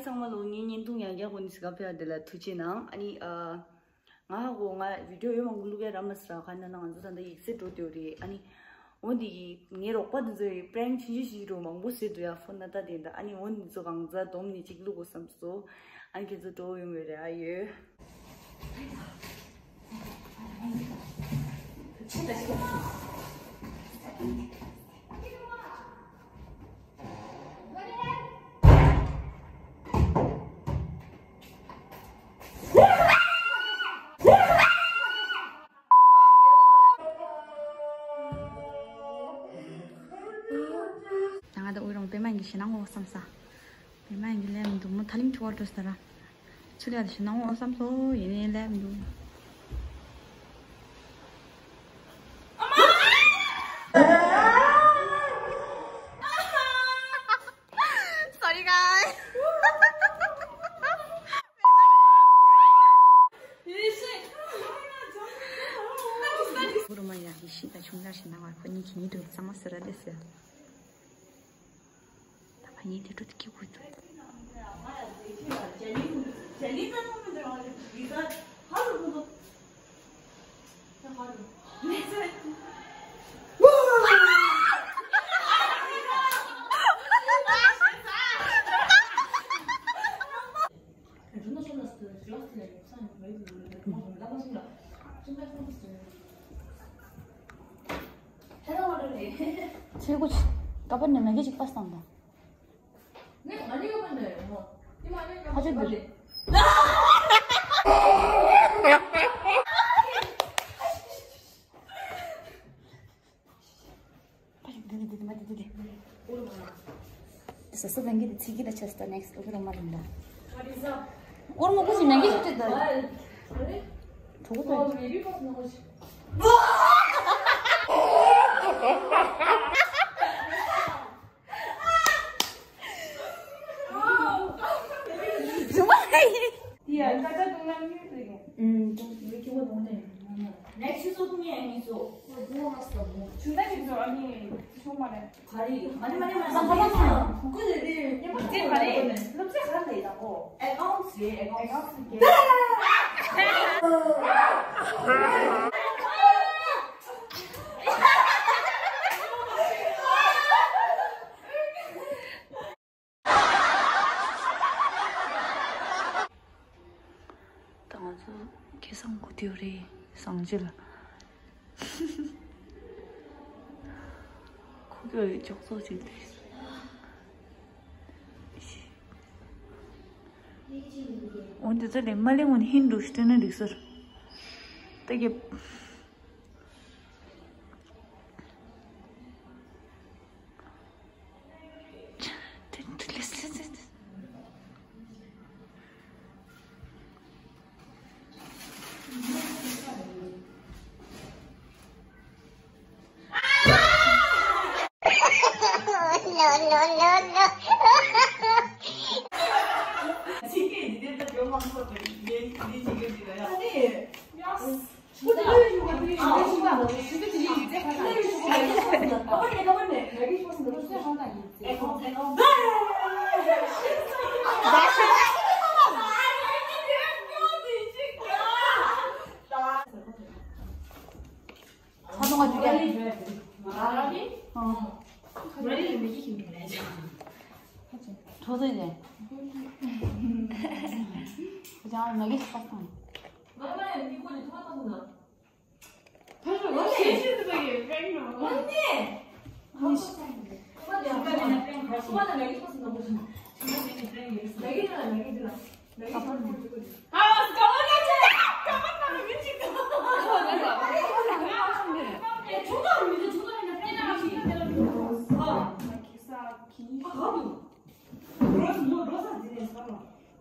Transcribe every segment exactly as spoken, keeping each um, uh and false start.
ཚང་མ་ལོ། ངའི་བརྙན་ཐུང་ཡང་བསྐྱར་གོ་ནི་ཟི་ག་ཕེ་ཡ་དེ་ལ་ཐུགས་རྗེ་གནང་། ཨ་ནི་ཨ། ང་ཧ་གོ། ང་བི་ཌིའོ་ཡོད་མང་པོ་བླུག་ཡ་རག་མ་སི་ར། ག་ན་ན་ང་ཚོ་ད་ལྟ་ཡིག་ཚད་འགྲོ་དེ་རེད། ཨ་ནི་འོ་འདི་གི་ངའི་རོགས་པ་དེ་ཚོ་ཡི་པྲེང་ཆུང་ཆུང་ཞིག་འགྲོ་མང་པོ་ཟེར་འདུག་ཡ། ཕོ་ན་ད་དེ་འདྲ། ཨ་ནི་འོ་འདི་ཚོ་གང་ཚ་སྡོམ་ནི་གཅིག་བླུག་གོ་བསམ་སོ། ཨ་ནི་ཁྱེད་ཚོ་འགྲོ་ཡོང་བའི་རེ་ཨ་ཡོད། ང་ད་འུ་རང་པད་མ་ཡིན་གྱི་ཞེད་སྣང་འོ་བསམ་ས། པད་མ་ཡིན་གྱི་ལས་མི་འདུག་མོ་ཐ་ལིམ་ཁྱོ་བ་འགྲོ་ས་ར། ཚུལ་ཡ་དེ་ཞེད་སྣང་འོ་བསམ་སོ། ཡིན་ནའི་ལས་མི་འདུག Sorry, guys. ཀུ་རུ་མ་ཡ་ཡེ་ཤེས་དང་ཆུང་དར་ཞིག་ན་བར་ཁོ་གཉིས་ཀྱི་ཉིད་དུ་གཙང་མ་ཟེར་ར་ལས་ཟེར། ད་ཕ་ཉིད་དེ་འགྲོ་དེ་ཀི་ཀུ་ཏུ། ཚེ་གོ་ཆི་ཀ་པར་ནས་མ་གི་ཅིག་པ་སང་དང་། ཨ་ཅོ་འདི། ད་ཞིག་འདི་འདི་འདི་མ་འདི་འདི་འདི། ས་ས་དང་གི་འདི་ཚིག་གི་ལ་ཆ་ས་ནེགསི་ཨོ་ཁེ་རོ་མ་རིང་ད། ཨོར་མོ་ཀུ་ཞིག་ནང་གི་ཞིག་ཏེ་ད། གྲོགས་པོ་ད། ཡ་ཀ་ཀ་ཏུང་ལ་ཉུལ་ཏེ་གི། ཨུམ། ཏུང་ལི་ཁྱི་མོ་ཏུང་ཏེ། ནེགསི་ཆུ་ཚོད་ཐུང་ངེ་ཨ་ནི་ཚོ། ཁོ་ཏུང་མ་སྟབས་མོ། ཆུང་ད་ནི་ཚོ་ཨ་ནི་ཆུང་མ་རེད། ག་རེ། མ་ནི་མ་ནི་མ་ནི་མ་ནི་མ་ནི། ཁུ་ཁུ་ལེ་ཏེ། ཉི་མ་ཏེ་ག་རེ། སློབ་ཚན་ག་རེ་ཡིན་ད་ཁོ། ཨེ་ཀའུནྚ་ཟེར། ཨེ་ཀའུནྚ་ཟེར། ད་ང་ཚོ་ཁེ་བཟང་གོ་དེའུ་རེད་བཟང་ཅི་ལ། ཁོ་གི་ཅོག་ཙོག་ཅིག་དེ། འོན་ཏེ་ཚ་ལེ་མ་ལེ་འོན་ཧིན་འགྲོ་ཤི་ཏེ་ན་འགྲིག་ཟེར། ད་གི། No, no, no, no. ཁ་ཐོང་ང་འཇུ་ག་ཨང་། ཁྲོ་ཟེར་ནས། ཁོ་ཅང་མ་གི་ཁ་ཐོང་།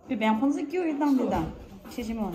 པི་བན་ཁོང་ཚོ་སྐྱིད་པོ་ཡིན་སྟངས་འདི་དང་ཤེས་ཤེས་མོ།